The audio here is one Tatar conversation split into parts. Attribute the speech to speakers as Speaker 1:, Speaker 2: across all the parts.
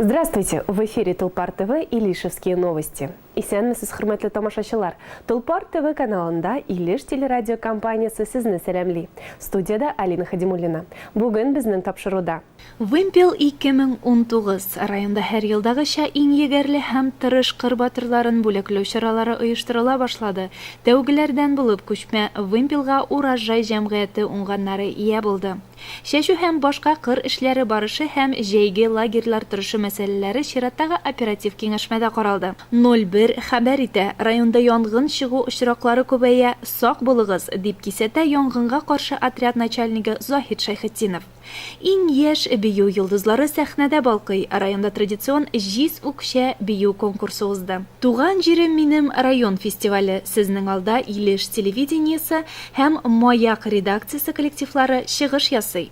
Speaker 1: Здравствуйте! В эфире Тулпар ТВ Илишевские новости. Исәнмесез, хөрмәтле тамашачылар! Тулпар ТВ каналында Илеш телерадиокомпаниясе сезне сәламли. Студиядә Алина Хадимуллина. Бүген безнең тапшыруда.
Speaker 2: Вымпел 2019, районда һәр елдагыча иң егәрле һәм тырыш кыр батырларын бүләкләү чаралары оештырыла башлады. Тәүгеләрдән булып күчмә Вымпелга Урожай җәмгыяте уңганнары ия булды. Чәчү һәм башка кыр эшләре барышы һәм җәйге лагерьлар торышы мәсьәләләре чираттагы оператив киңәшмәдә каралды. 01 хәбәр итә, районда янгын чыгу очраклары күбәя, сак булыгыз, дип кисәтә янгынга каршы отряд начальнигы Заһид Шәйхетдинов. Иң яшь бию йолдызлары сәхнәдә балкый, районда традицион Җиз үкчә бию конкурсы узды. Туган җирем минем район фестивале сезнең алда Илеш телевидениесе һәм Маяк редакциясе коллективлары чыгыш ясый.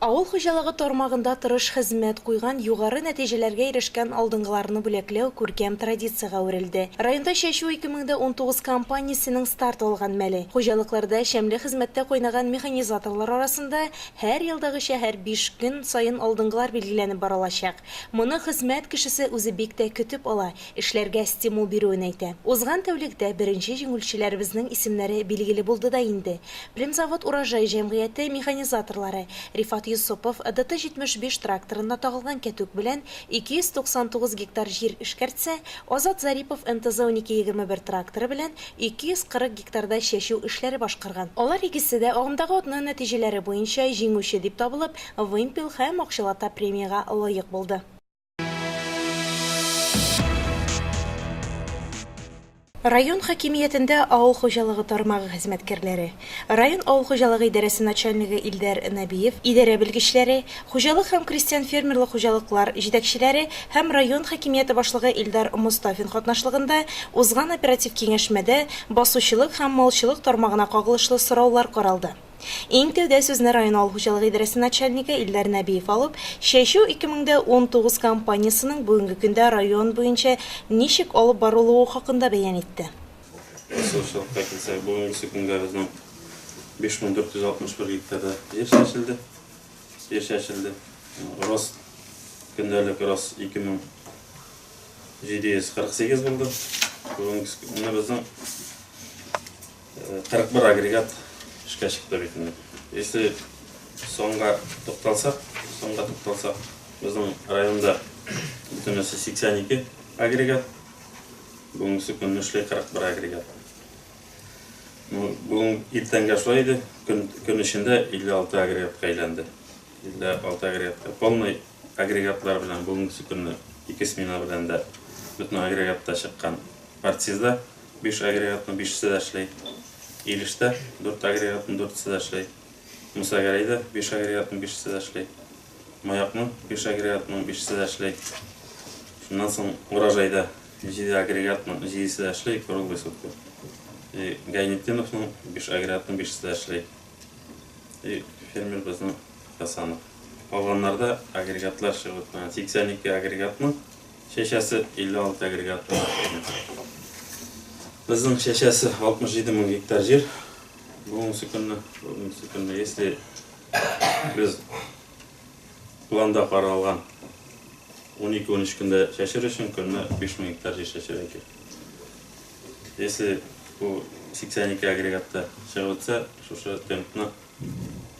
Speaker 3: Авыл хуҗалыгы тармагында тырыш хезмәт куйган, югары нәтиҗәләргә ирешкән алдынгыларны бүләкләү күркәм традициягә әверелде. Районда Чәчү 2019 кампаниясенең старт алган мәле. Хуҗалыкларда чәмле хезмәттә кайнаган механизаторлар арасында һәр елдагыча һәр биш көн саен алдынгылар билгеләнеп барылачак. Моны хезмәт кешесе үзе бик тә көтеп ала, эшләргә стимул бирүен әйтә. Узган тәүлектә беренче җиңүлчеләребезнең исемнәре билгеле булды да инде. Племзавод Урожай җәмгыяте механизаторлары Рифат Йосыпов ДТ-75 тракторына тагылган кәтүк белән 299 гектар җир эшкәртсә, Азат Зарипов МТЗ-1221 тракторы белән 240 гектарда чәчү эшләре башкарган. Алар икесе дә агымдагы атна нәтиҗәләре буенча җиңүче дип табылып, вымпел һәм акчалата премиягә лаек булды. Район хакимиятендә авыл хуҗалыгы тармагы хезмәткәрләре, район авыл хуҗалыгы идарәсе начальнигы Илдар Нәбиев, идарә белгечләре, хуҗалык һәм крестьян-фермерлык хуҗалыклар җитәкчеләре һәм район хакимияте башлыгы Илдар Мостафин катнашлыгында узган оператив киңәшмәдә басучылык һәм малчылык тармагына кагылышлы сораулар каралды. Иң тәүдә сүзне район авыл хуҗалыгы идарәсе начальнигы Илдар Нәбиев алып, Чәчү 2019 кампаниясенең бүгенге көндә район буенча ничек алып барылуы хакында бәян итте.
Speaker 4: Басучылыкка килсәк, бүгенгесе көнгә безнең 5461 гектарда җир чәчелде. Җир чәчелде. Рост, көндәлек рост 2748 булды. Бүгенге көнне безнең 41 агрегат эшкә чыкты бит инде. Если соңга тукталсак, соңга тукталсак, безнең районда бөтенесе 82 агрегат. Бүгенге көнне эшли 41 агрегат. Ну, бүген иртәнгә шулай иде, көн, көн эчендә 56 агрегатка әйләнде. 56 агрегатка. Полный агрегатлар белән бүгенге көнне ике смена белән дә бөтен агрегатта чыккан Партизда биш агрегатның бишесе дә эшли. Илештә дүрт агрегатның дүртесе дә эшли. Мусагәрәйдә биш агрегатның бишесе дә эшли. Маякның биш агрегатның бишесе дә эшли. Шуннан соң Урожайда җиде агрегатның җидесе дә эшли, круглый сутки. И Гайнетдиновның биш агрегатның бишесе дә эшли. И фермер безнең Хасанов. Калганнарда агрегатлар чыгып бетмәгән. 82 агрегатның Чәчәсе 56 агрегат. Безнең чәчәсе 67 мең гектар җир. Бүгенге көнне, бүгенге көнне, если без планда каралган 12-13 көндә чәчер өчен көнне 5 мең гектар җир чәчәргә кирәк. Если бу 82 агрегатта чыгып бетсә, шушы темпны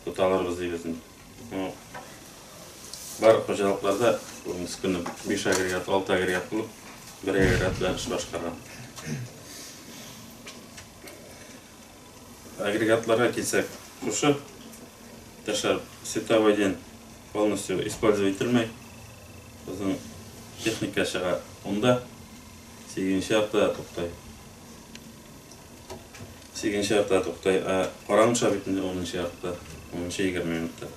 Speaker 4: тота алырбыз дибез инде. Ну, бар хуҗалыкларда бүгенге көнне 5 агрегат, 6 агрегат булып, бер агрегат белән эш башкарган. Агрегатларга килсәк, шушы ташлар световой день полностью использовать ителмәй. Безнең техника чыга 10-да, 8-нче яртыда туктый. Сигезенче яртыда туктый, ә караңгы төшә бит инде унынчы яртыда, унынчы 20 минутта.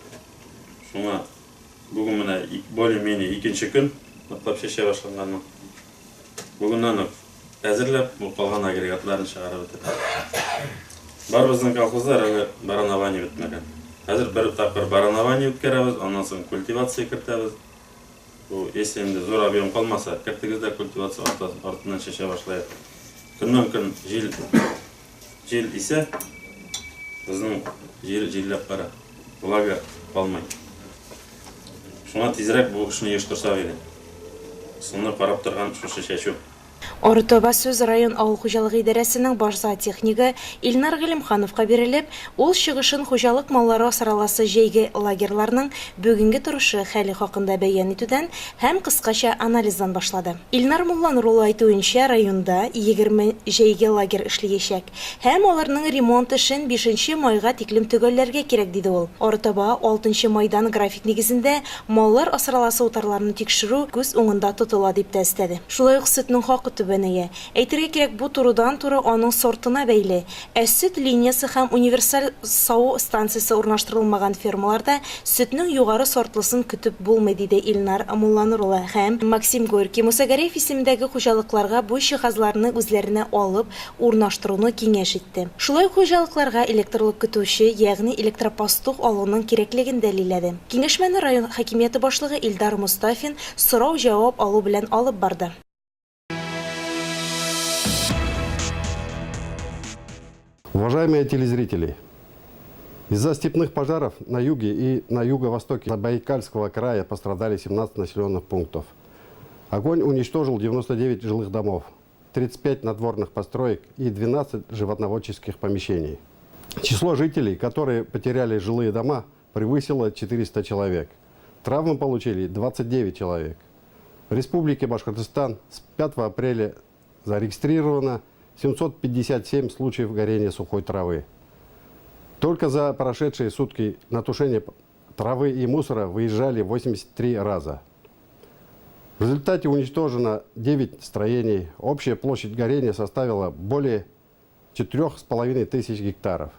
Speaker 4: Шуңа бүген менә более-менее икенче көн ныклап чәчә башланганның. Бүгеннән үк әзерләп, бу калган агрегатларын чыгарып бетердек. Бар безнең колхозлар әле баранование бетмәгән. Хәзер бер тапкыр баранование үткәрәбез, аннан соң культивация кертәбез. Бу, если инде зур объем калмаса, кертегез дә культивация артыннан чәчә башлаек. Көннән-көн җил җил исә, безнең җир җилләп бара. Влага калмый. Шуңа тизрәк бу эшне оештырсак иде. Суны карап торган шушы чәчү.
Speaker 3: Арытаба сүз район авыл хуҗалыгы идарәсенең баш зоотехнигы Илнар Гыйлемхановка бирелеп, ул чыгышын хуҗалык маллары асраласы җәйге лагерьларның бүгенге торышы, хәле хакында бәян итүдән һәм кыскача анализдан башлады. Илнар Мулланур улы әйтүенчә, районда 20 җәйге лагерь эшлиячәк. Һәм аларның ремонт эшен бишенче майга тиклем төгәлләргә кирәк, диде ул. Арытаба алтынчы майдан график нигезендә маллар асраласы утарларны тикшерү күз уңында тотыла, дип тә өстәде. Шулай ук сөтнең хакы түбәнәя. Әйтергә кирәк, бу турыдан-туры аның сортына бәйле. Ә сөт линиясе һәм универсаль саву станциясе урнаштырылмаган фермаларда сөтнең югары сортлысын көтеп булмый, диде Илнар Мулланур улы һәм Максим Горький, Муса Гәрәев исемендәге хуҗалыкларга бу җиһазларны үзләренә алып, урнаштыруны киңәш итте. Шулай ук хуҗалыкларга электрлы көтүче, ягъни электропастух алуның кирәклеген дәлилләде. Киңәшмәне район хакимияте башлыгы Илдар Мостафин сорау-җавап алу белән алып барды.
Speaker 5: Уважаемые телезрители, из-за степных пожаров на юге и на юго-востоке Забайкальского края пострадали 17 населенных пунктов. Огонь уничтожил 99 жилых домов, 35 надворных построек и 12 животноводческих помещений. Число жителей, которые потеряли жилые дома, превысило 400 человек. Травмы получили 29 человек. В Республике Башкортостан с 5 апреля зарегистрировано 757 случаев горения сухой травы. Только за прошедшие сутки на тушение травы и мусора выезжали 83 раза. В результате уничтожено 9 строений. Общая площадь горения составила более 4,5 тысяч гектаров.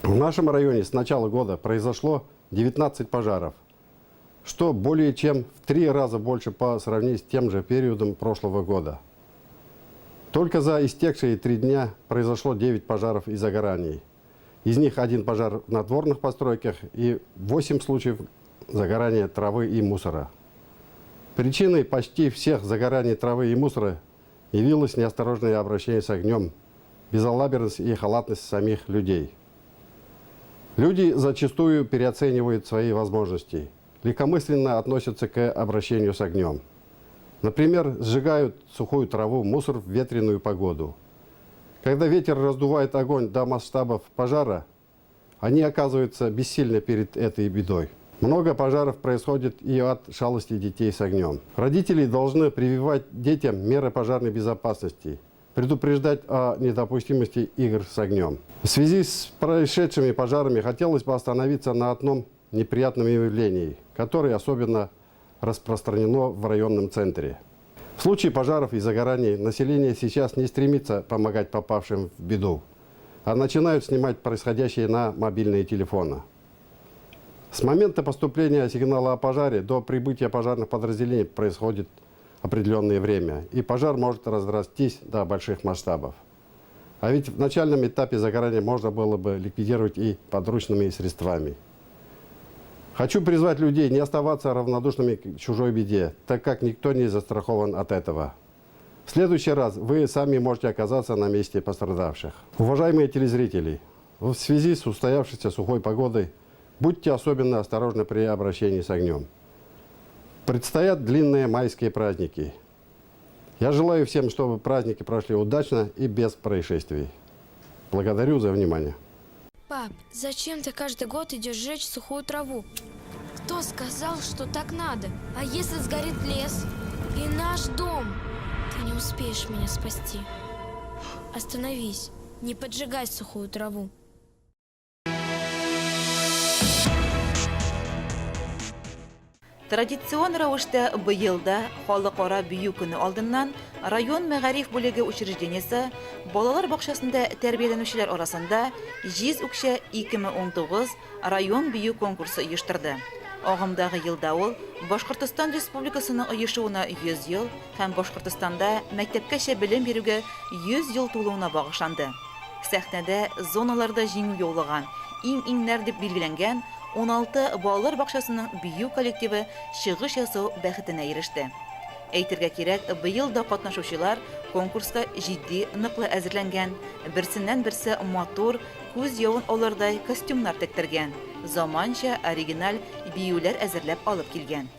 Speaker 5: В нашем районе с начала года произошло 19 пожаров, что более чем в 3 раза больше по сравнению с тем же периодом прошлого года. Только за истекшие 3 дня произошло 9 пожаров и загораний. Из них 1 пожар в надворных постройках и 8 случаев загорания травы и мусора. Причиной почти всех загораний травы и мусора явилось неосторожное обращение с огнем, безалаберность и халатность самих людей. Люди зачастую переоценивают свои возможности, легкомысленно относятся к обращению с огнем. Например, сжигают сухую траву, мусор в ветреную погоду. Когда ветер раздувает огонь до масштабов пожара, они оказываются бессильны перед этой бедой. Много пожаров происходит и от шалости детей с огнем. Родители должны прививать детям меры пожарной безопасности, предупреждать о недопустимости игр с огнем. В связи с происшедшими пожарами хотелось бы остановиться на одном неприятном явлении, которое особенно распространено в районном центре. В случае пожаров и загораний население сейчас не стремится помогать попавшим в беду, а начинают снимать происходящее на мобильные телефоны. С момента поступления сигнала о пожаре до прибытия пожарных подразделений происходит определенное время, и пожар может разрастись до больших масштабов. А ведь в начальном этапе загорания можно было бы ликвидировать и подручными средствами. Хочу призвать людей не оставаться равнодушными к чужой беде, так как никто не застрахован от этого. В следующий раз вы сами можете оказаться на месте пострадавших. Уважаемые телезрители, в связи с устоявшейся сухой погодой будьте особенно осторожны при обращении с огнем. Предстоят длинные майские праздники. Я желаю всем, чтобы праздники прошли удачно и без происшествий. Благодарю за внимание.
Speaker 6: Пап, зачем ты каждый год идешь жечь сухую траву? Кто сказал, что так надо? А если сгорит лес и наш дом? Ты не успеешь меня спасти. Остановись, не поджигай сухую траву.
Speaker 7: Традицион рәвештә быел да Халыкара бию көне алдыннан район мәгариф бүлеге учреждениесе балалар бакчасында тәрбияләнүчеләр арасында Җиз үкчә 2019 район бию конкурсы оештырды. Агымдагы елда ул Башкортостан Республикасының оешуына 100 ел һәм Башкортостанда мәктәпкәчә белем бирүгә 100 ел тулуына багышланды. Сәхнәдә зоналарда җиңү яулаган, иң-иңнәр дип билгеләнгән 16 балалар бакчасының бию коллективы чыгыш ясау бәхетенә иреште. Әйтергә кирәк, быел да катнашучылар конкурска җитди, ныклы әзерләнгән, берсеннән-берсе матур, күз явын алырдай костюмнар тектергән, заманча оригиналь биюләр әзерләп алып килгән.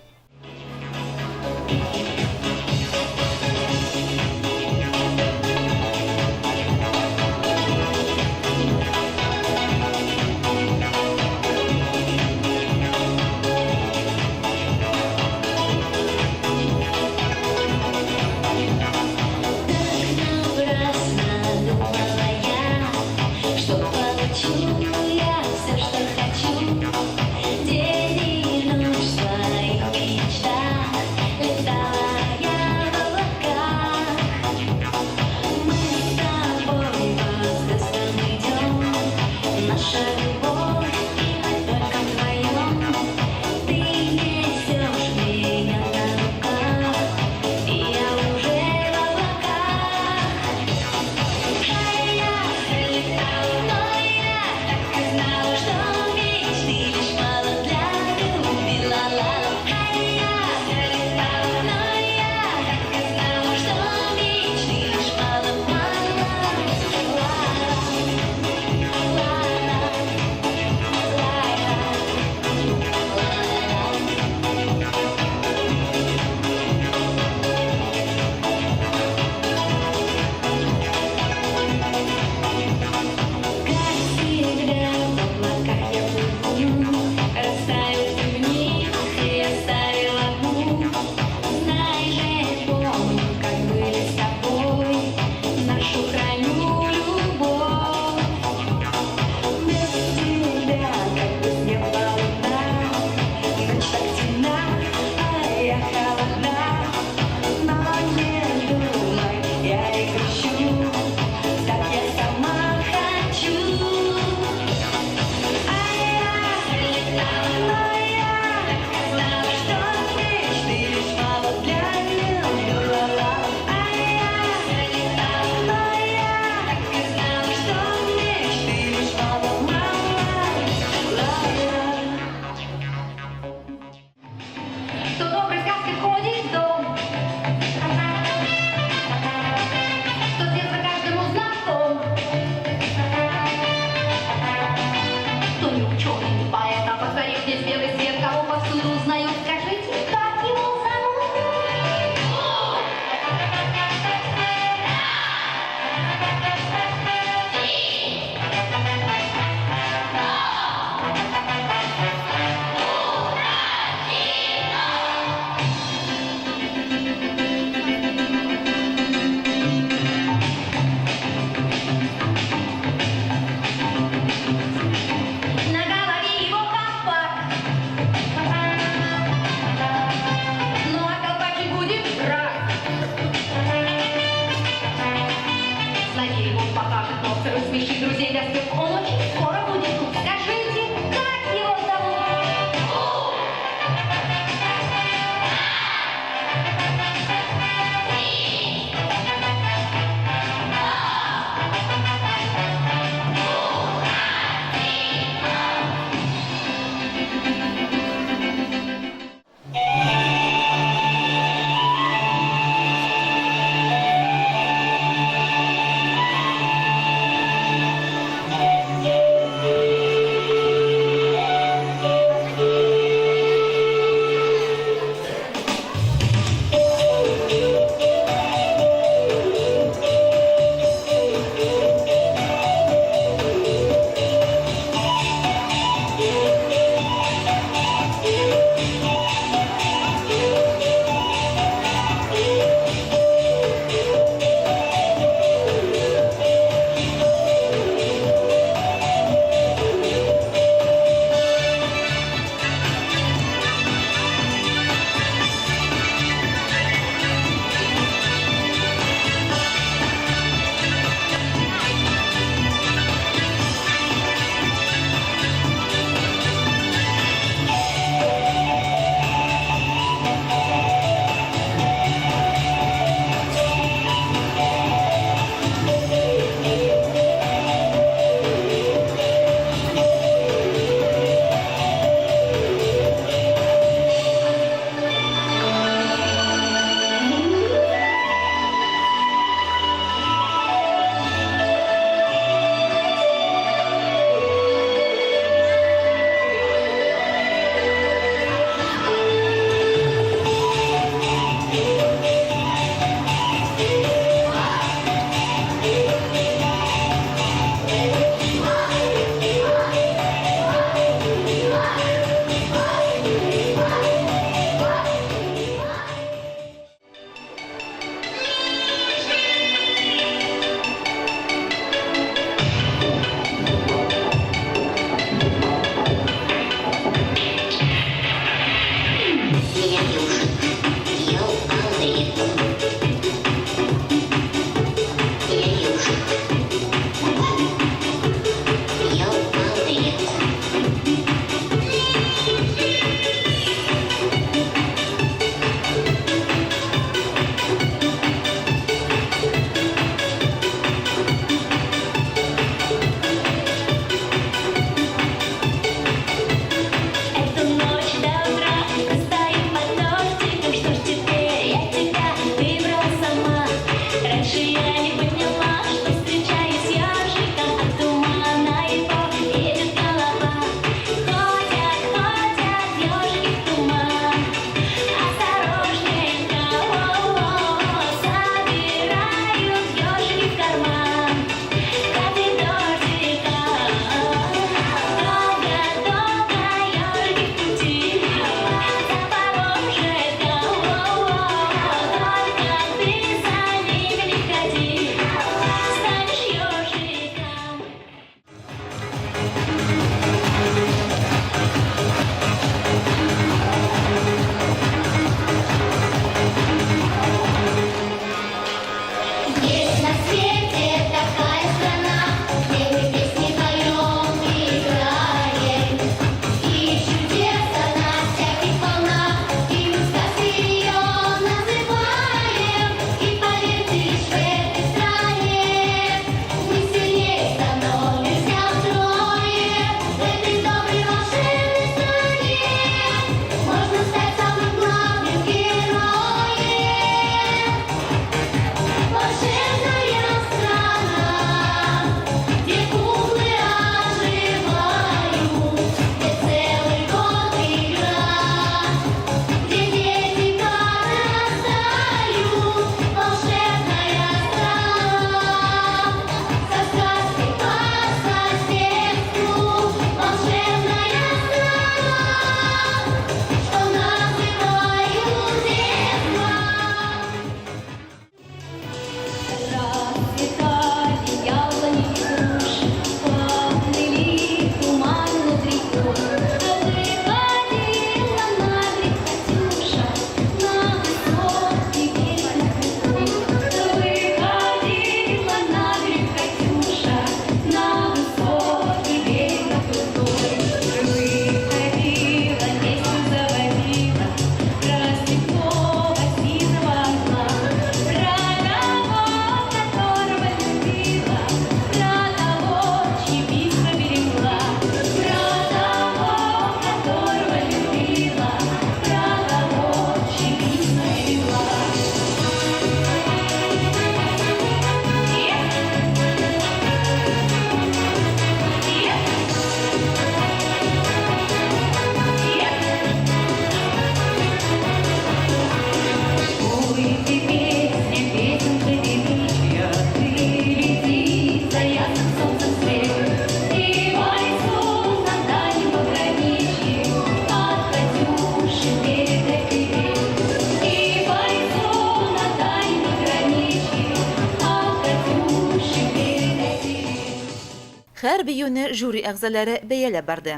Speaker 7: Һәр биюне жюри әгъзалары бәяләп барды.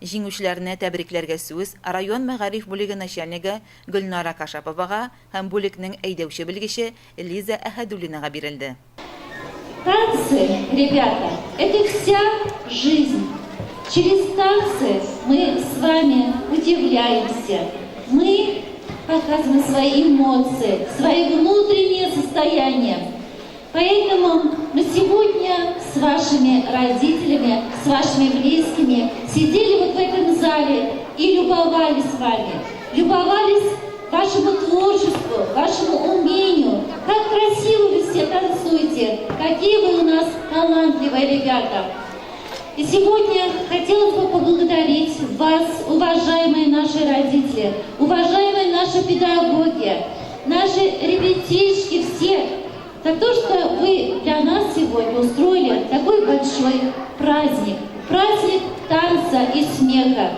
Speaker 7: Җиңүчеләрне тәбрикләргә сүз район мәгариф бүлеге начальнигы Гөлнара Кашаповага һәм бүлекнең әйдәүче белгече Лиза Әһәдуллинага бирелде.
Speaker 8: Танцы, ребята, это вся жизнь. Через танцы мы с вами удивляемся. Мы показываем свои эмоции, свои внутренние состояния. Поэтому мы сегодня с вашими родителями, с вашими близкими сидели вот в этом зале и любовались вами. Любовались вашему творчеству, вашему умению. Как красиво вы все танцуете, какие вы у нас талантливые ребята. И сегодня хотелось бы поблагодарить вас, уважаемые наши родители, уважаемые наши педагоги, наши ребятишки все, за то, что вы для нас сегодня устроили такой большой праздник. Праздник танца и смеха.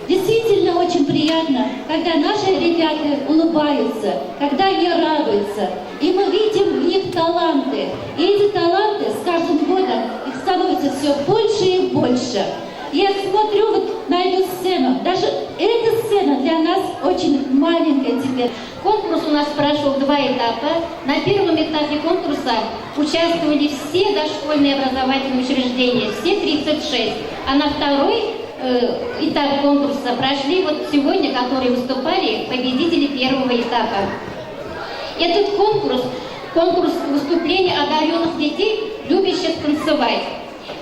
Speaker 8: Действительно очень приятно, когда наши ребята улыбаются, когда они радуются. И мы видим в них таланты. И эти таланты с каждым годом их становится все больше и больше. Я смотрю вот на эту сцену. Даже эта сцена для нас очень маленькая теперь.
Speaker 9: Конкурс у нас прошел два этапа. На первом этапе конкурса участвовали все дошкольные образовательные учреждения, все 36. А на второй этап конкурса прошли вот сегодня, которые выступали, победители первого этапа. Этот конкурс, конкурс выступления одаренных детей, любящих танцевать.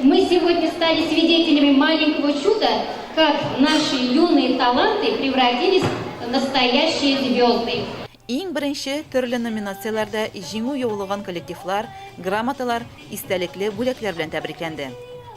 Speaker 9: Мы сегодня стали свидетелями маленького чуда, как наши юные таланты превратились в настоящие звезды.
Speaker 7: Иң беренче төрле номинацияләрдә җиңү яулаган коллективлар грамоталар, истәлекле бүләкләр белән тәбрикләнде.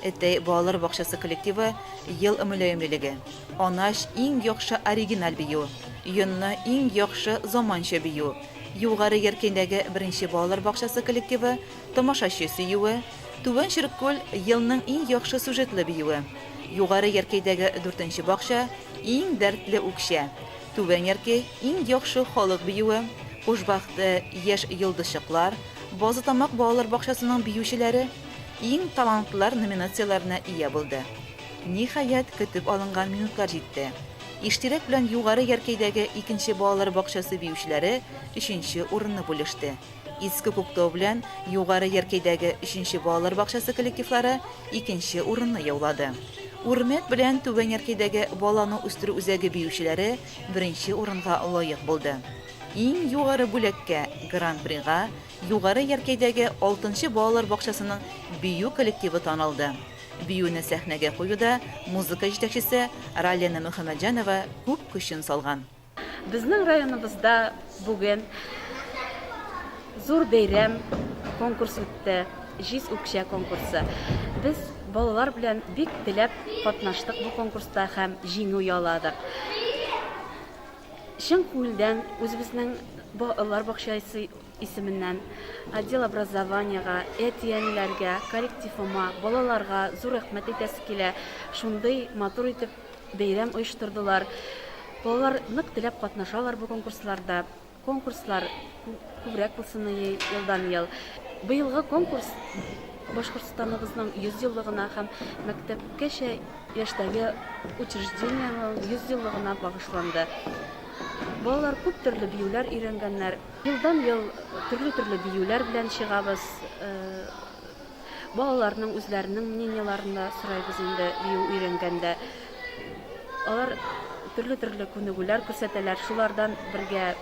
Speaker 7: Әтәй балалар бакчасы коллективы Ел мөлаемлелеге, Анач иң яхшы оригиналь бию, Йонны иң яхшы заманча бию, Югары Яркәйдәге беренче балалар бакчасы коллективы Тамашачы сөюе, Түбән Чирккүл елның иң яхшы сюжетлы биюе, Югары Яркәйдәге дүртенче бакча Иң дәртле үкчә, Түбән Яркәй иң яхшы халык биюе, Кушбахты яшь йолдызчыклар, Базытамак балалар бакчасының биючеләре Иң талантлылар номинацияләренә ия булды. Ниһаять, көтеп алынган минутлар җитте. Иштирәк белән Югары Яркәйдәге икенче балалар бакчасы биючеләре өченче урынны бүлеште. Иске Күктау белән Югары Яркәйдәге өченче балалар бакчасы коллективлары икенче урынны яулады. Үрмәт белән Түбән Яркәйдәге баланы үстерү үзәге биючеләре беренче урынга лаек булды. Иң югары бүләккә, Гран-прига Югары Яркәйдәге алтынчы балалар бакчасының бию коллективы танылды. Биюне сәхнәгә куюда музыка җитәкчесе Ралина Мөхәммәтҗанова күп көчен салган.
Speaker 10: Безнең районыбызда бүген зур бәйрәм, конкурс үтте, Җиз үкчә конкурсы. Без балалар белән бик теләп катнаштык бу конкурста һәм җиңү яуладык. Чын күңелдән үзебезнең балалар бакчасы исеменнән отдел образованиега, әти-әниләргә, коллективыма, балаларга зур рәхмәт әйтәсе килә. Шундый матур итеп бәйрәм оештырдылар. Балалар нык теләп катнашалар бу конкурсларда. Конкурслар күбрәк булсын ие елдан-ел. Быелгы конкурс Башкортстаныбызның 100 еллыгына һәм мәктәпкәчә яшьтәге учреждениенең 100 еллыгына багышланды. Балалар күп төрле биюләр өйрәнгәннәр. Елдан-ел төрле-төрле биюләр белән чыгабыз. Балаларның үзләренең мнениеларын да сорайбыз инде бию өйрәнгәндә. Алар төрле-төрле күнегүләр күрсәтәләр. Шулардан бергә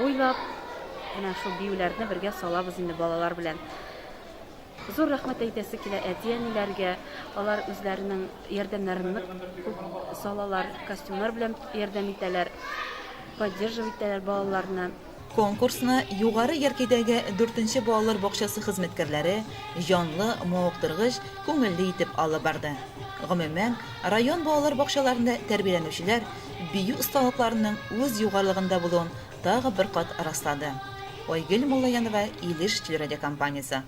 Speaker 10: уйлап, менә шул биюләрне бергә салабыз инде балалар белән. Зур рәхмәт әйтәсе килә әти-әниләргә. Алар үзләренең ярдәмнәрен нык күп салалар, костюмнар белән ярдәм итәләр, поддерживать итәләр балаларны.
Speaker 7: Конкурсны Югары Яркәйдәге дүртенче балалар бакчасы хезмәткәрләре җанлы, мавыктыргыч, күңелле итеп алып барды. Гомумән, район балалар бакчаларында тәрбияләнүчеләр бию осталыкларының үз югарылыгында булуын тагы бер кат раслады. Айгөл Муллаянова, Илеш телерадиокомпаниясе.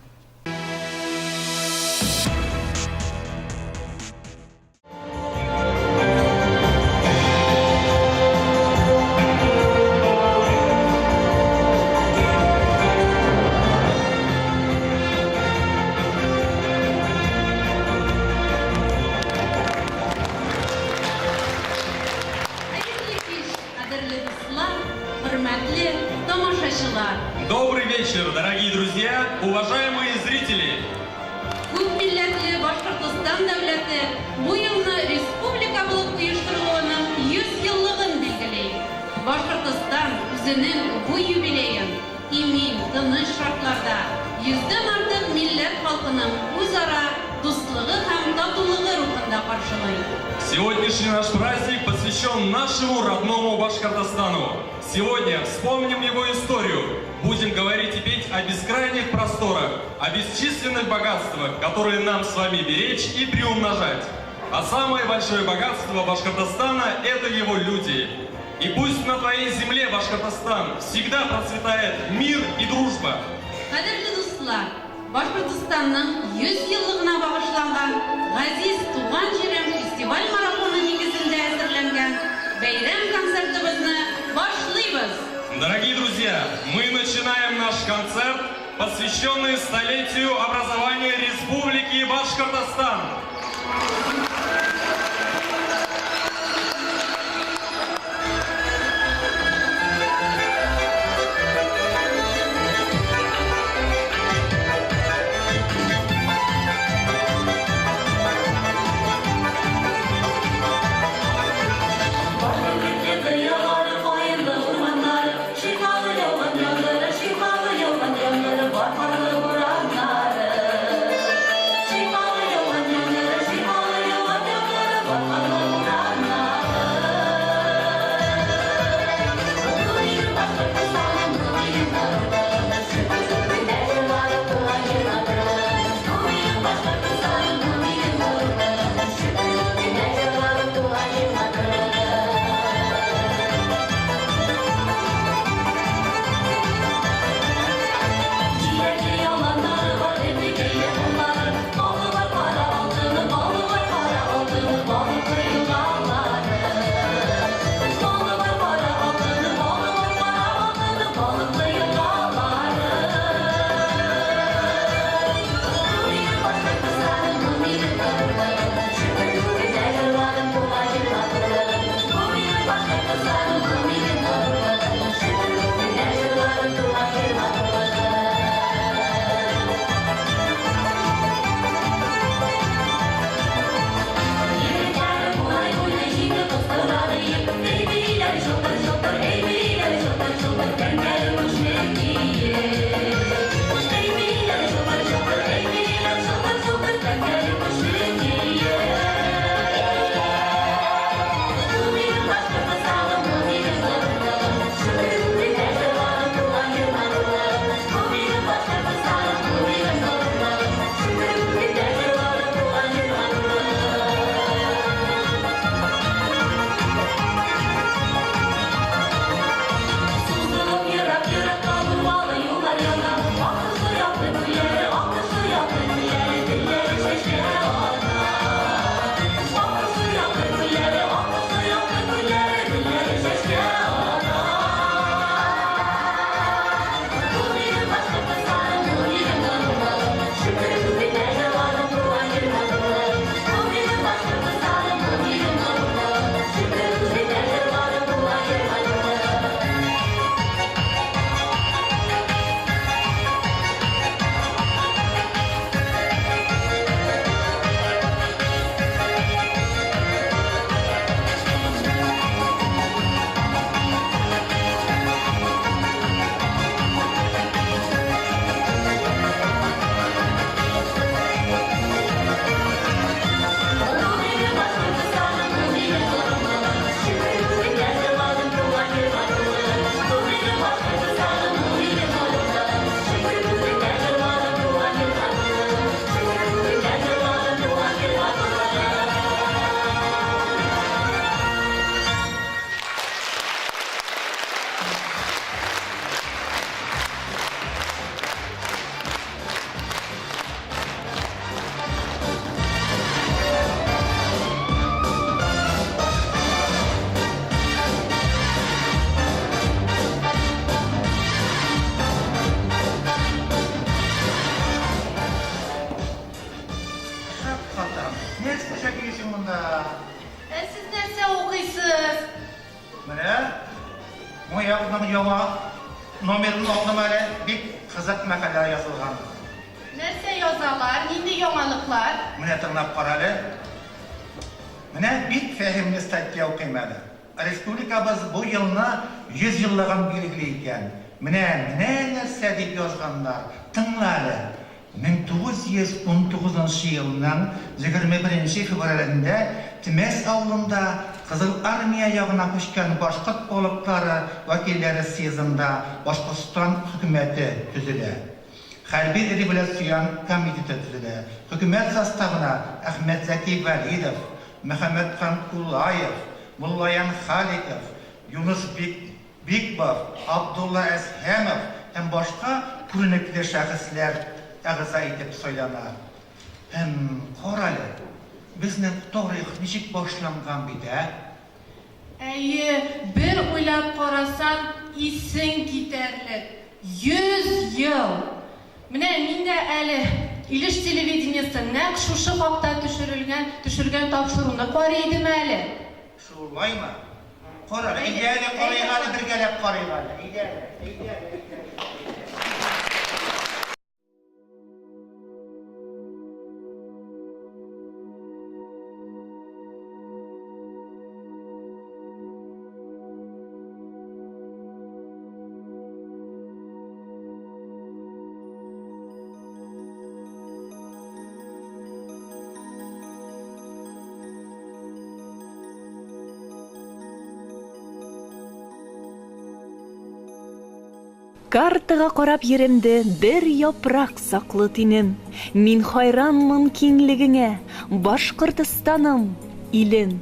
Speaker 11: Уважаемые зрители!
Speaker 12: Күпмилләтле Башкортостан дәүләте бу елны республика булып оештырылуының 100 еллыгын билгели. Башкортостан үзенең бу юбилеен имин, тыныч шартларда, йөздән артык милләт халкының үзара дуслыгы һәм татулыгы рухында каршылый.
Speaker 11: Сегодняшний наш праздник посвящен нашему родному Башкортостану. Сегодня вспомним его историю. Будем говорить и петь о бескрайних просторах, о бесчисленных богатствах, которые нам с вами беречь и приумножать. А самое большое богатство Башкортостана – это его люди. И пусть на твоей земле, Башкортостан, всегда процветает мир и дружба.
Speaker 12: Кадерле дуслар, Башкортостанның 100 еллыгына багышланган Газиз туган җирем фестиваль-марафоны нигезендә әзерләнгән бәйрәм концертыбызны башлыйбыз!
Speaker 11: Дорогие друзья, мы начинаем наш концерт, посвященный столетию образования Республики Башкортостан.
Speaker 13: Шаккатам. Нәрсә килесең монда?
Speaker 12: Ә сез нәрсә укыйсыз?
Speaker 13: Менә Маяк ның яңа номерын алдым әле. Бик кызык мәкалә язылган.
Speaker 12: язалар, нинди яңалыклар?
Speaker 13: Менә тыңлап кара әле. Менә бик фәһемле статья укыйм әле. Республикабыз бу елны 100 еллыгын билгели икән. Менә, менә нәрсә дип язганнар. Тыңла әле. 1919 нчы елның 21 нче февралендә Темәс авылында Кызыл Армия ягына күчкән башкорт полклары вәкилләре съездында Башкортстан хөкүмәте төзелә. Хәрби революцион комитеты төзелә. Хөкүмәт составына Әхмәтзәки Вәлидов, Мөхәммәтхан Кулаев, Муллаян Халиков, Юныс Бик Бикбов, Абдулла Әзһәмов һәм башка күренекле шәхесләр әгъза итеп сайлана. Һәм, карале, безнең тарих ничек башланган бит, ә?
Speaker 12: Әйе, бер уйлап карасаң, исең китәрлек. 100 ел! Менә мин дә әле Илеш телевидениесе нәкъ шушы хакта төшерелгән төшергән тапшыруны карый идем әле.
Speaker 13: Шулаймы? Кара әле, әйдә әле карыйк әле, бергәләп карыйк әле. Әйдә әле, әйдә әле, әйдә әле.
Speaker 2: Картага карап йөремде бер япрак саклы тинем. Мин хайранмын киңлегеңә, Башкортостаным, илем.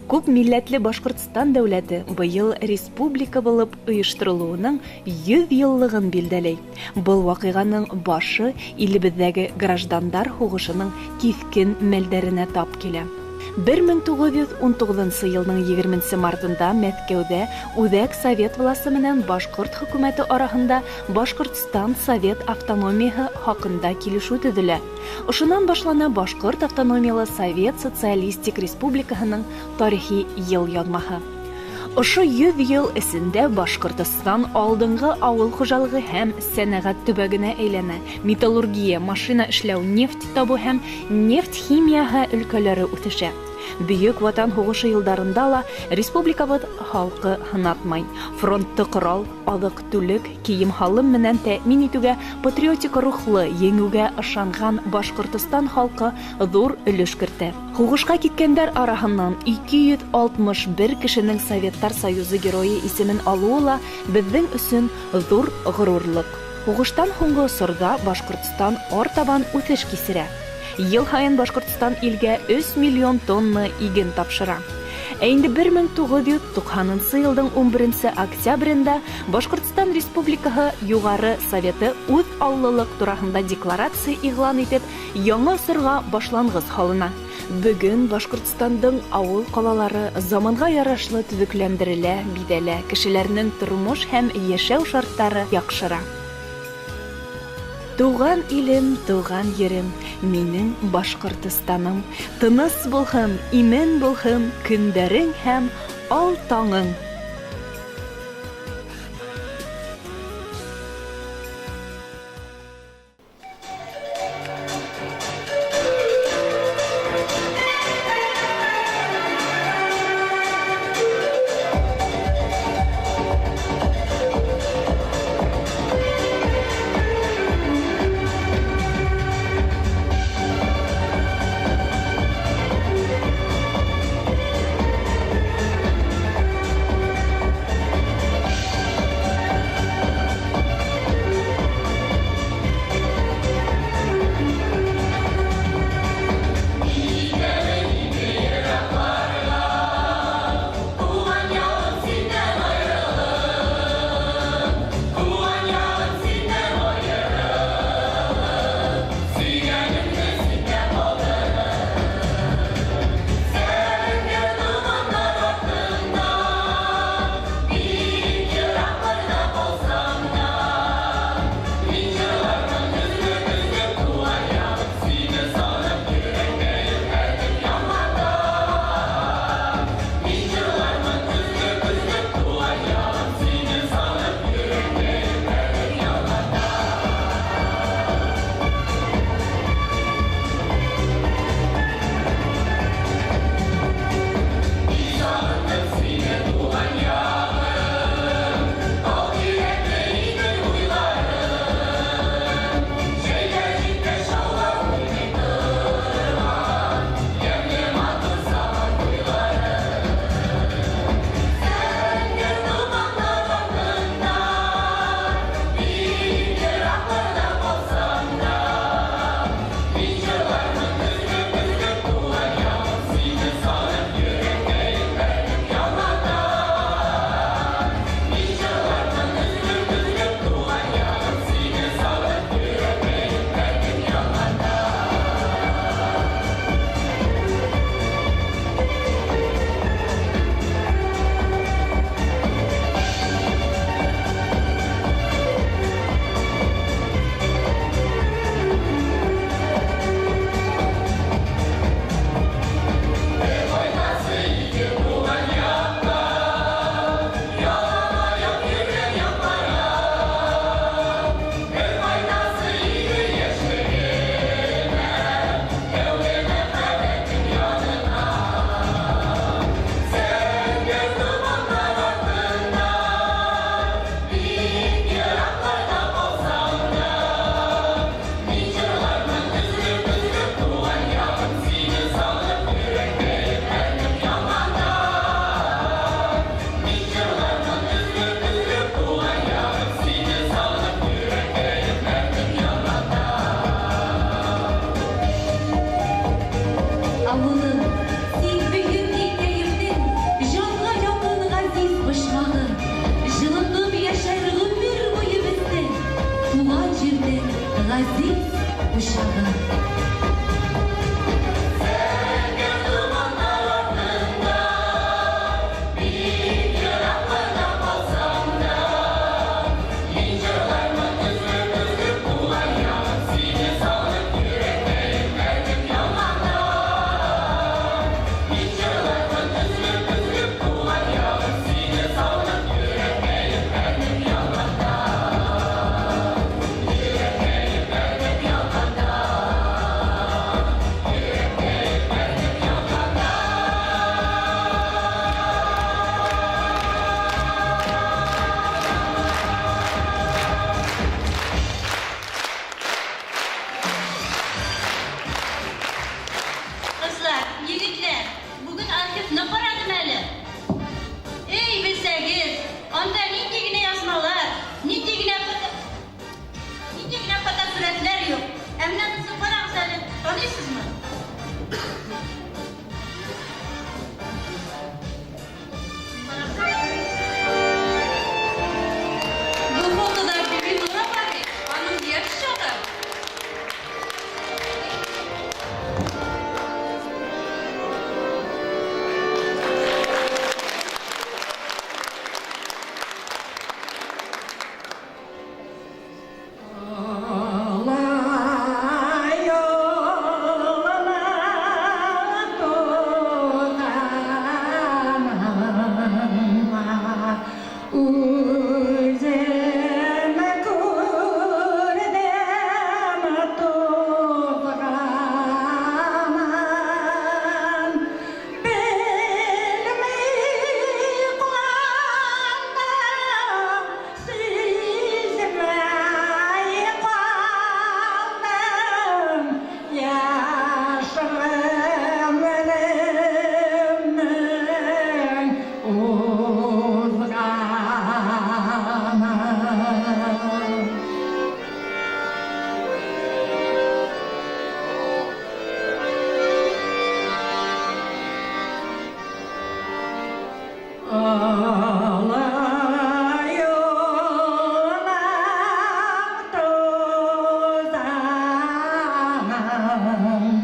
Speaker 2: Күп милләтле Башкортстан дәүләте быел республика булып оештырылуының 100 еллыгын билдәли. Был вакыйганың башы илебездәге граждандар һугышының кискен мәлдәренә тап килә. 1919 елның 20 мартында Мәскәүдә Үзәк Совет власты менән Башкорт хөкүмәте араһында Башкортстан Совет автономияһе хакында килешү төзелә. Ошоннан башлана Башкорт автономиялы Совет Социалистик Республикаһының тарихи ел язмаһы. Ошо 100 ел эчендә Башкортостан алдынгы авыл хуҗалыгы һәм сәнәгать төбәгенә әйләнә, металлургия, машина эшләү, нефть табу һәм нефть химияһы өлкәләре үсешә. Бөек Ватан һугышы елдарында ла республикабыз халкы һынатмай. Фронтты корал, азык-түлек, кием-һалым менән тәэмин итүгә патриотик рухлы, еңүгә ышанган Башкортостан халкы зур өлеш кертә. Һугышка киткәннәр араһыннан 261 кешенең Советлар Союзы Герое исемен алуы ла безнең өчен зур горурлык. Һугыштан һуңгы осырда Башкортстан артабан үсеш кисерә. Ел һаен Башкортстан илгә 3 миллион тонна иген тапшыра. Ә инде 1990 елның 11 октябрендә Башкортстан Республикаһы Югары Советы үз аллылык тураһында декларация игълан итеп, яңа осырга башлангыч һалына. Бүген Башкортстандың авыл калалары заманга ярашлы төзекләндерелә, бизәлә, кешеләрнең тормыш һәм яшәү шартлары яхшыра. Туган илем, туган ерем, минең Башкортостаным. Тыныс булһын, имен булһын көндәрең һәм ал таңың.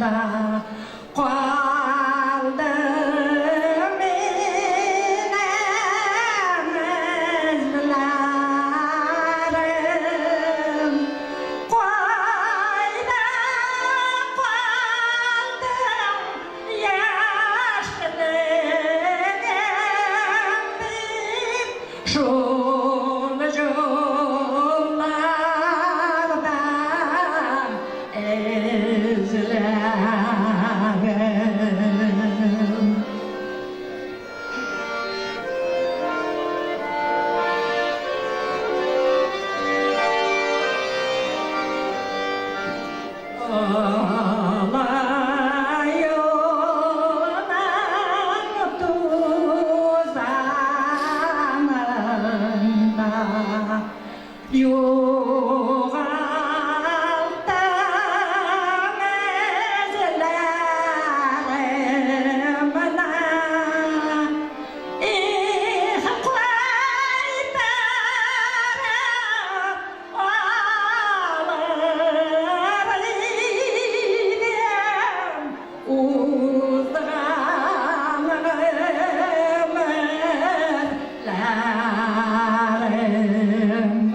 Speaker 14: Калды минем эзләрем. Кайда калдың, яшьлегем дип, шул юлларда эзләрем. Олаюның тузанында югалттым эзләремне. Их, кайтарып алыр идем узган гомерләремне. Их, кайтарып алыр идем узган гомерләремне.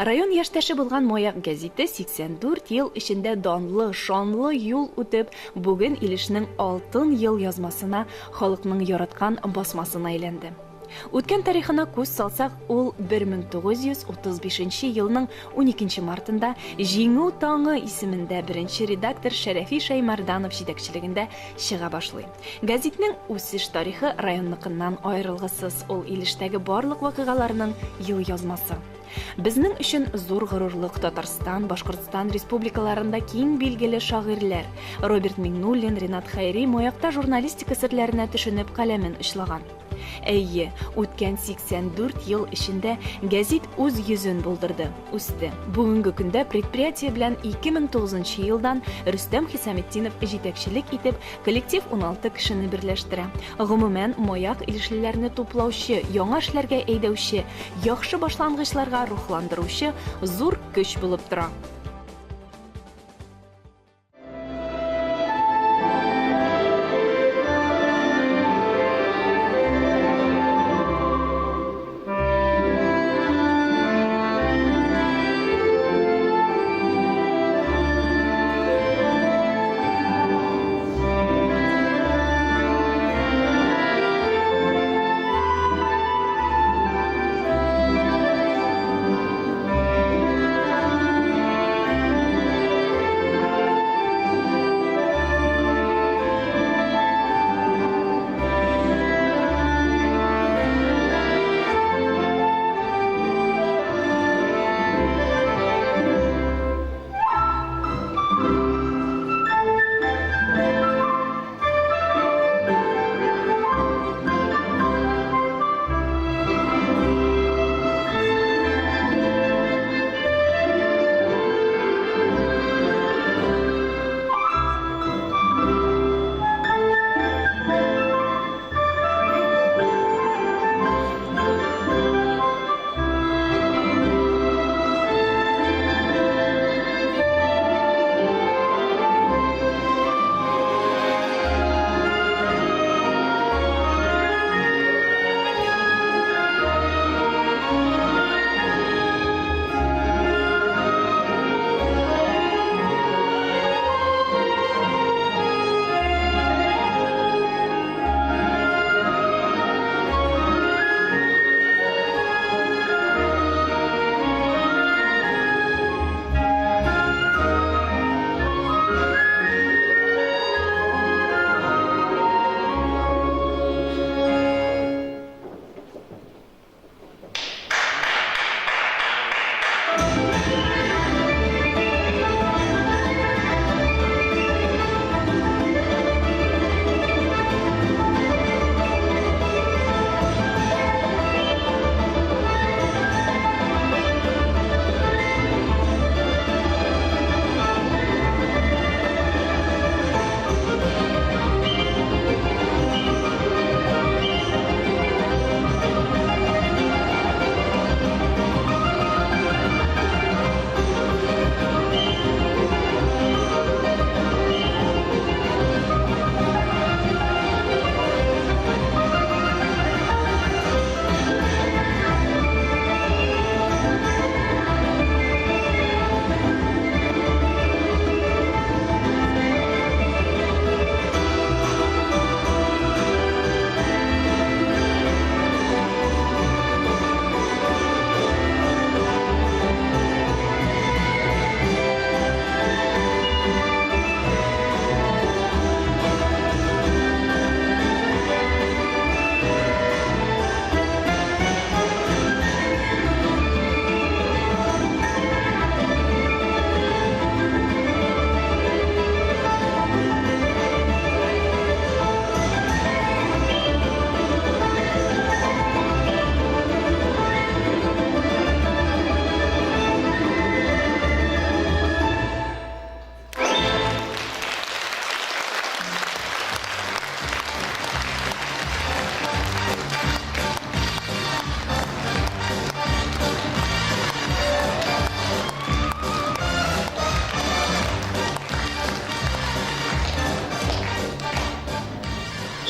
Speaker 2: Район яшьтәше булган Маяк гәзите 84 ел эчендә данлы, шанлы юл үтеп, бүген Илешнең алтын ел язмасына, халыкның яраткан басмасына әйләнде. Үткән тарихына күз салсак, ул 1935 елның 12 мартында Җиңү таңы исемендә беренче редактор Шәрәфи Шәймәрданов җитәкчелегендә чыга башлый. Гәзитнең үсеш тарихы районныкыннан аерылгысыз, ул Илештәге барлык вакыйгаларның елъязмасы. Безнең өчен зур горурлык Татарстан, Башкортстан республикаларында киң билгеле шагыйрьләр Роберт Миңнуллин, Ринат Хәйри Маякта журналистика серләренә төшенеп каләмен очлаган. Әйе, үткән 84 ел эчендә гәзит үз йөзен булдырды, үсте. Бүгенге көндә предприятие белән 2009 елдан Рөстәм Хисаметдинов җитәкчелек итеп, коллектив 16 кешене берләштерә. Гомумән, Маяк илешлеләрне туплаучы, яңа эшләргә әйдәүче, яхшы башлангычларга рухландыручы зур көч булып тора.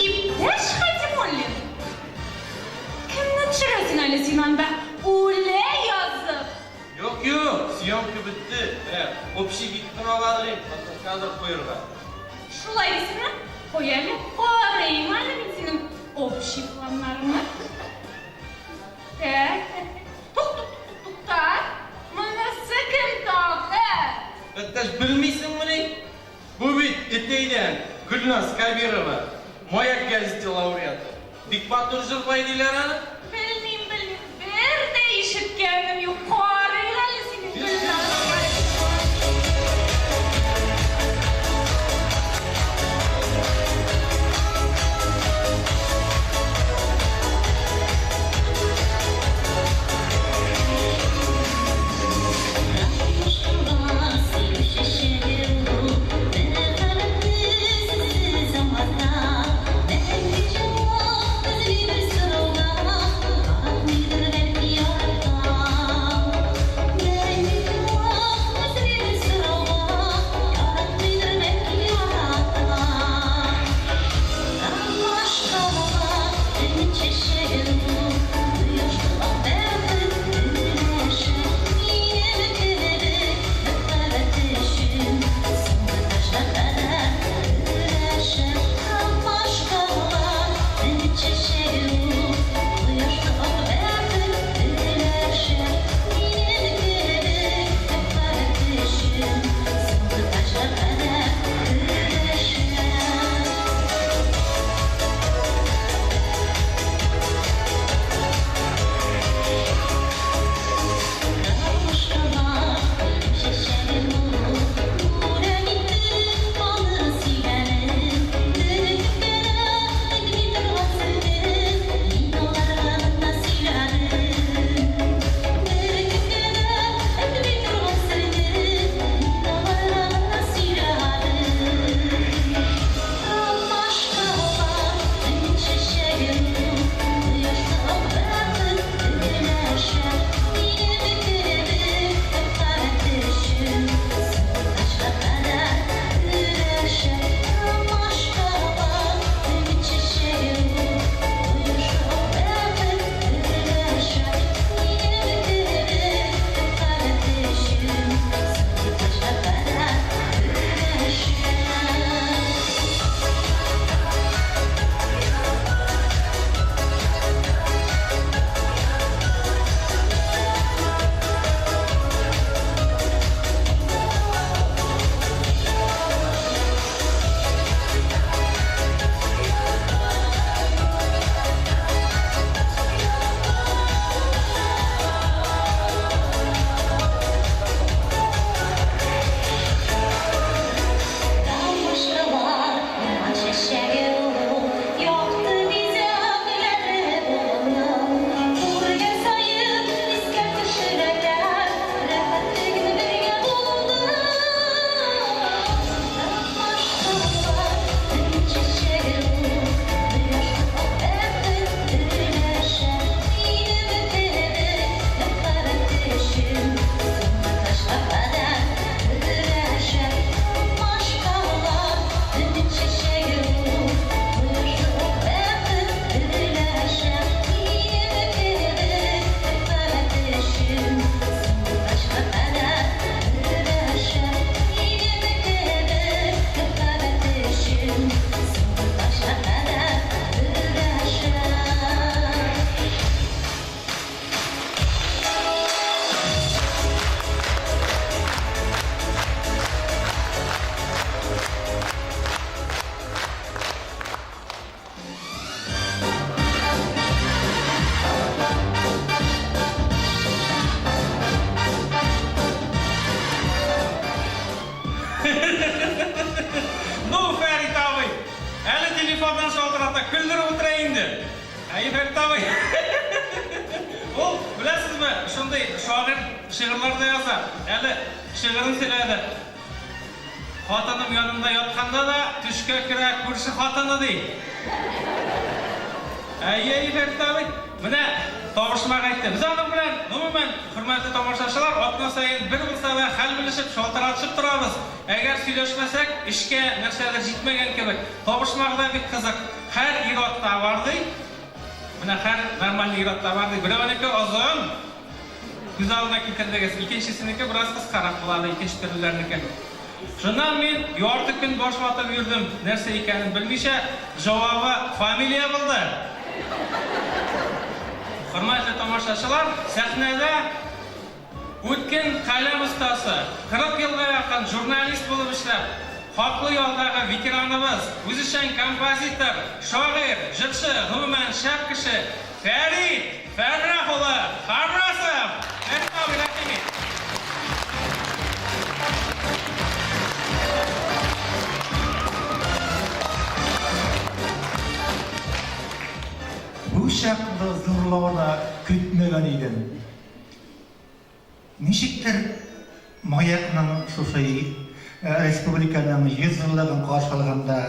Speaker 12: Иптәш Хәтимуллин! Кемне төшерәсең әле син анда? Үлә язып!
Speaker 15: Юк, юк, съемка бетте. Менә общий вид кына алалар инде, потом кадр куерга.
Speaker 12: Шулай дисеңме? Куй әле, карыйм әле мин синең общий планнарыңны. Так, так, так. Тук, тук, тук, тукта. Монысы кем тагы?
Speaker 15: Әттәш, белмисеңмени? Бу бит Этәйдән Гөлназ Кәбирова, Маяк гәзите лауреаты. Бик матур җырлай диләр аны.
Speaker 12: Белмим, белмим, бер дә ишеткәнем юк. Карыйк әле синең Гөлназ
Speaker 15: Ну, Фәрит абый, әле телефоннан шалтырата, көлдереп утыра инде. Әйе, Фәрит абый. Ул, беләсезме, шундый шагыйрь шигырьләр дә яза. Әле шигырен сөйләде. Хатыным янында ятканда да төшкә керә күрше хатыны, ди. Әйе, әйе, Фәрит абый. Менә табышмак әйтте. Без аның белән, гомумән, хөрмәтле тамашачылар, атна саен бер булса да хәл белешеп, шалтыратышып торабыз. Әгәр сөйләшмәсәк, эшкә нәрсәдер җитмәгән кебек. Табышмагы да бик кызык. Һәр ир-атта бар, ди. Менә һәр нормальный ир-атта бар, ди. Берәүнеке озын, күз алдына китердегез. Икенчесенеке бераз кыскарак була, ди, икенче төрлеләрнеке. Шуннан мин ярты көн баш ватып йөрдем, нәрсә икәнен белмичә, җавабы фамилия булды. Хөрмәтле тамашачылар, сәхнәдә үткен каләм остасы, 40 елга якын журналист булып эшләп, хаклы ялдагы ветераныбыз, үзешчән композитор, шагыйрь, җырчы, гомумән, шәп кеше Фәрит Фәррах улы Харрасов! Фәрит абый, рәхим ит!
Speaker 13: Бу чаклы зурлауны көтмәгән идем. Ничектер Маякның шушы республиканың 100 еллыгын каршылаганда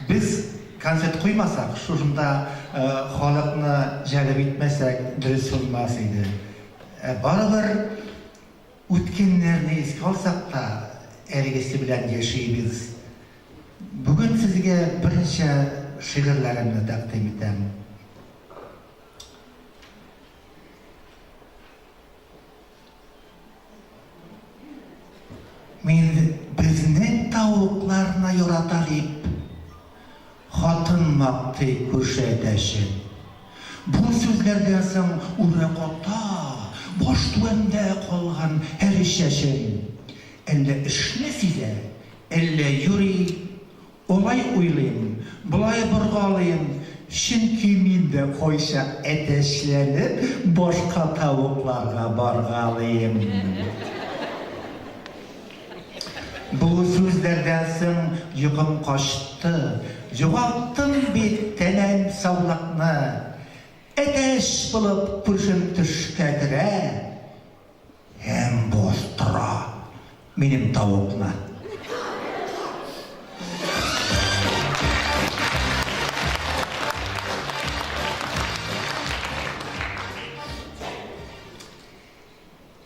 Speaker 13: Без концерт куймасак, шушында халыкны җәлеп итмәсәк, дөрес булмас иде. Ә барыбер үткәннәрне искә алсак та, әлегесе белән яшибез. Бүген сезгә берничә шигырьләремне тәкъдим итәм. Мин безнең тавыкларны ярата дип, хатын мактый күрше әтәчен. Бу сүзләрдән соң үрә ката баш түбәмдә калган һәр чәчем. Әллә эшне сизә, әллә юри. Алай уйлыйм, болай боргалыйм, чөнки мин дә кайчак әтәчләнеп башка тавыкларга баргалыйм. Бу сүзләрдән соң йокым качты, югалттым бит тәмам саулыкны. Әтәч булып күршем төшкә керә. Һәм бастыра минем тавыкны.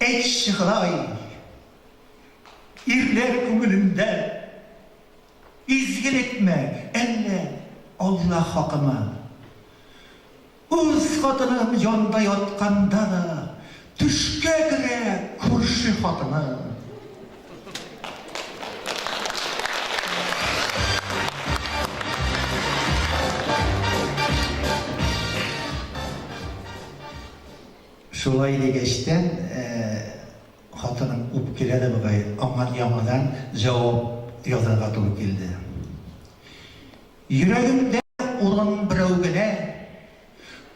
Speaker 13: Әйтче, Ходай, ирләр күңелендә изгелекме, әллә Алла хакымы? Үз хатыным янда ятканда да төшкә керә күрше хатыны. Шулай дигәчтән, хатыным үпкәләде бугай, аңа яңадан җавап язарга туры килде. Йөрәгемдә урын берәү генә,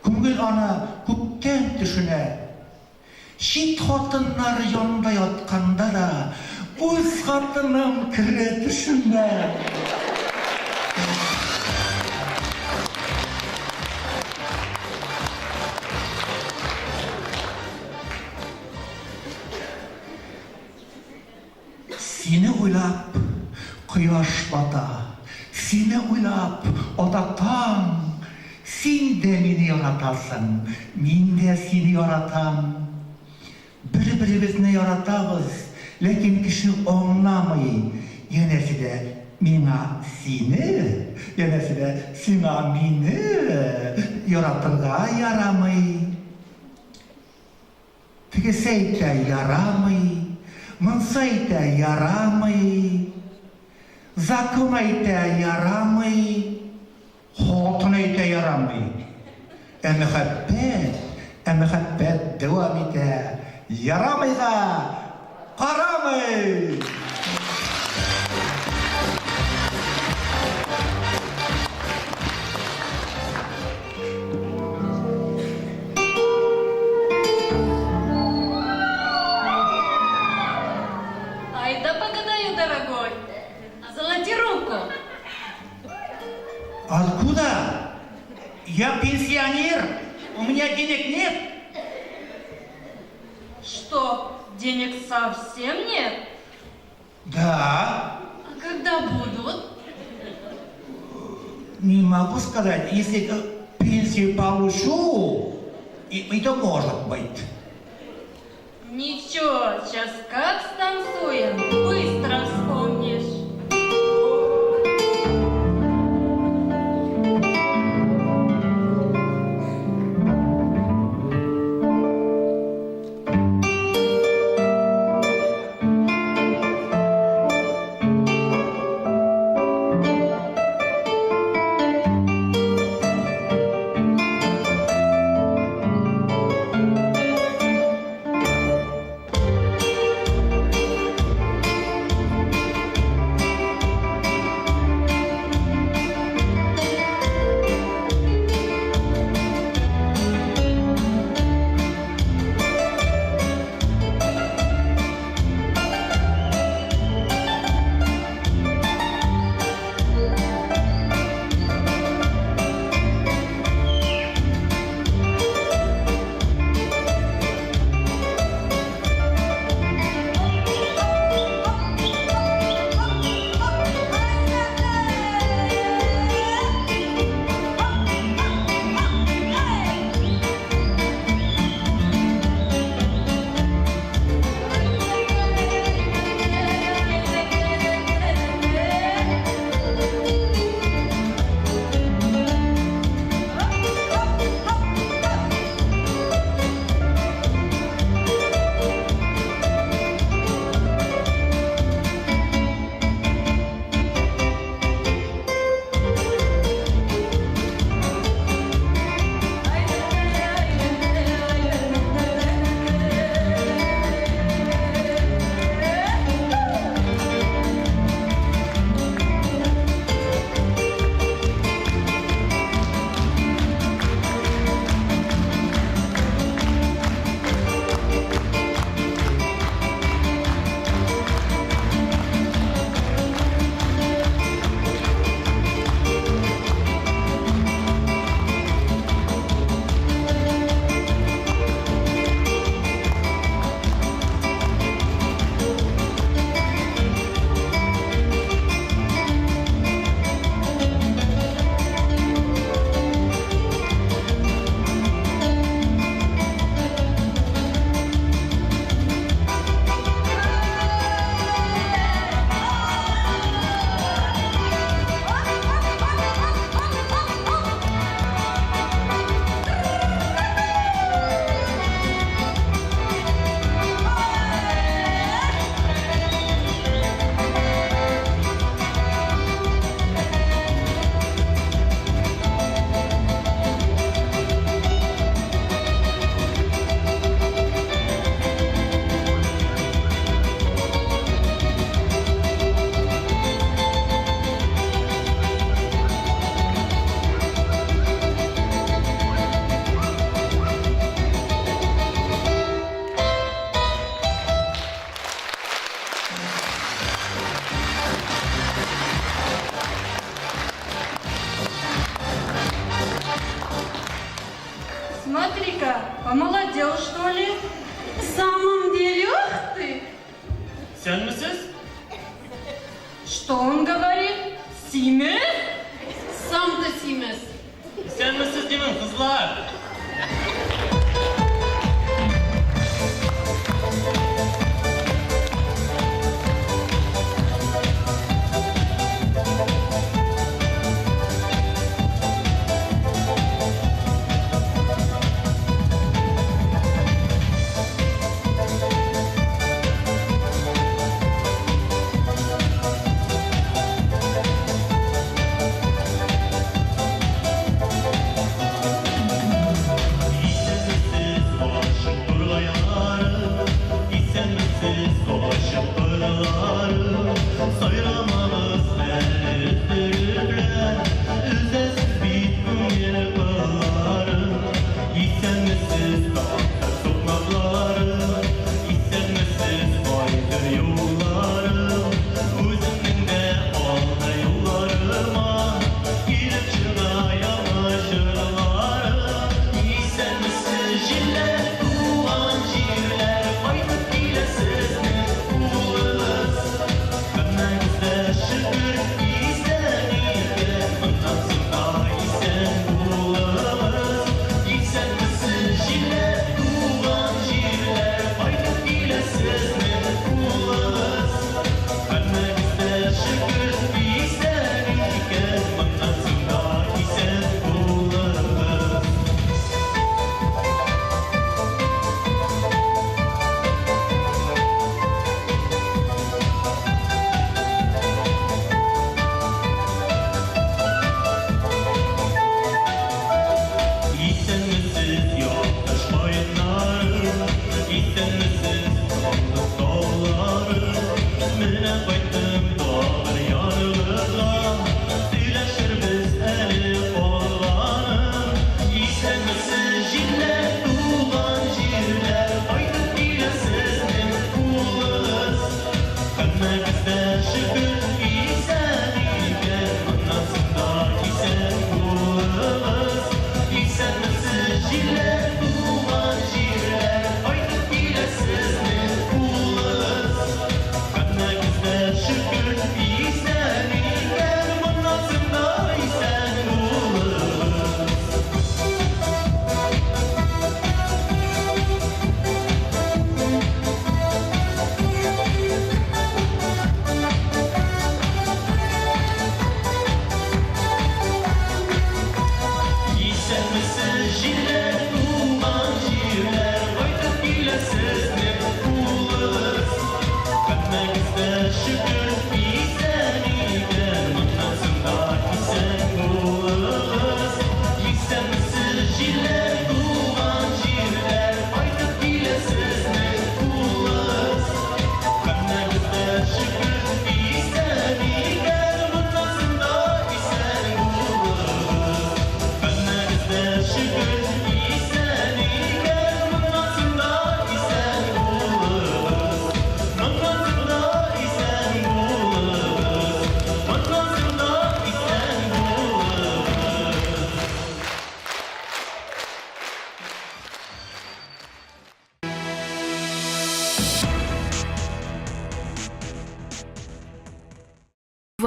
Speaker 13: Күңел аны күптән төшенә. Чит хатыннар янда ятканда да, Үз хатыным керә төшемә. Сине уйлап, кояш бата, Сине уйлап, ата таң. Син дә мине яратасың, Мин дә сине яратам. Бер-беребезне яратабыз, Ләкин кеше аңламый, Янәсе дә, миңа сине, Янәсе дә, сиңа мине Яратырга ярамый. Тегесе әйтә, ярамый, монсы әйтә, ярамый, закон әйтә, ярамый, хатын әйтә, ярамый. Ә мәхәббәт, ә мәхәббәт дәвам итә, ярамыйга карамый!
Speaker 12: Ай да погадаю, дорогой. Золоти руку.
Speaker 13: Откуда? Я пенсионер, у меня денег нет.
Speaker 12: Что, денег совсем нет?
Speaker 13: Да.
Speaker 12: А когда будут?
Speaker 13: Не могу сказать, если пенсию получу, это может быть.
Speaker 12: Ничего, сейчас как станцуем, быстро вспомнишь. Смотри-ка, помолодел, что ли? В самом деле, ух ты!
Speaker 4: Исәнмесез?
Speaker 12: Что он говорит? Симез? Сам ты симез.
Speaker 4: Исәнмесез димен, кызлар.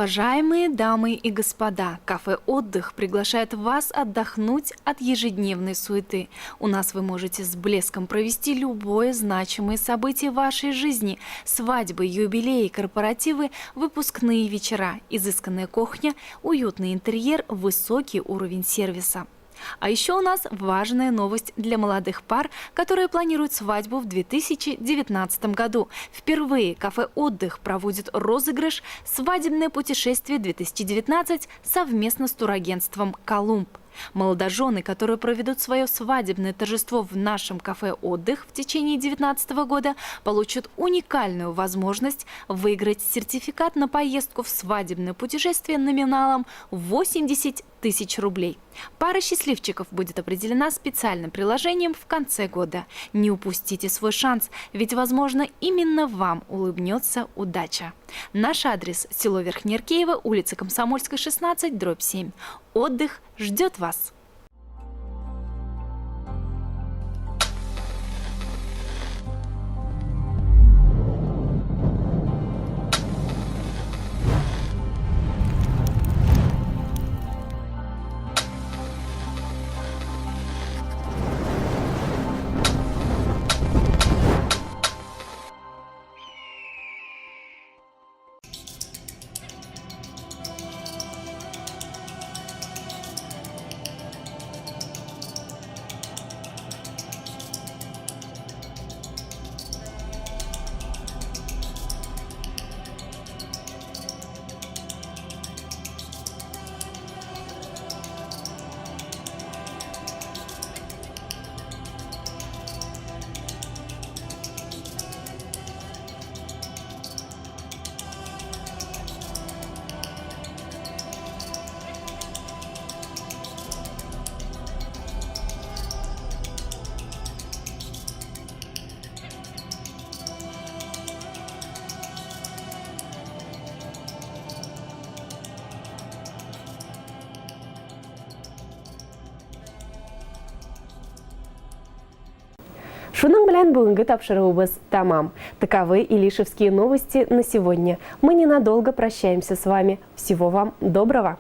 Speaker 2: Уважаемые дамы и господа, кафе «Отдых» приглашает вас отдохнуть от ежедневной суеты. У нас вы можете с блеском провести любое значимое событие вашей жизни – свадьбы, юбилеи, корпоративы, выпускные вечера, изысканная кухня, уютный интерьер, высокий уровень сервиса. А еще у нас важная новость для молодых пар, которые планируют свадьбу в 2019 году. Впервые кафе «Отдых» проводит розыгрыш «Свадебное путешествие 2019» совместно с турагентством «Колумб». Молодожены, которые проведут свое свадебное торжество в нашем кафе «Отдых» в течение 2019 года, получат уникальную возможность выиграть сертификат на поездку в свадебное путешествие номиналом 80 тысяч рублей. Пара счастливчиков будет определена специальным приложением в конце года. Не упустите свой шанс, ведь, возможно, именно вам улыбнется удача. Наш адрес – село Верхнеиркеево, улица Комсомольская, 16, дробь 7. Отдых ждет вас!
Speaker 1: Шуның белән бүгенге тапшыруыбыз тәмам. Таковы Илишевские новости на сегодня. Мы ненадолго прощаемся с вами. Всего вам доброго!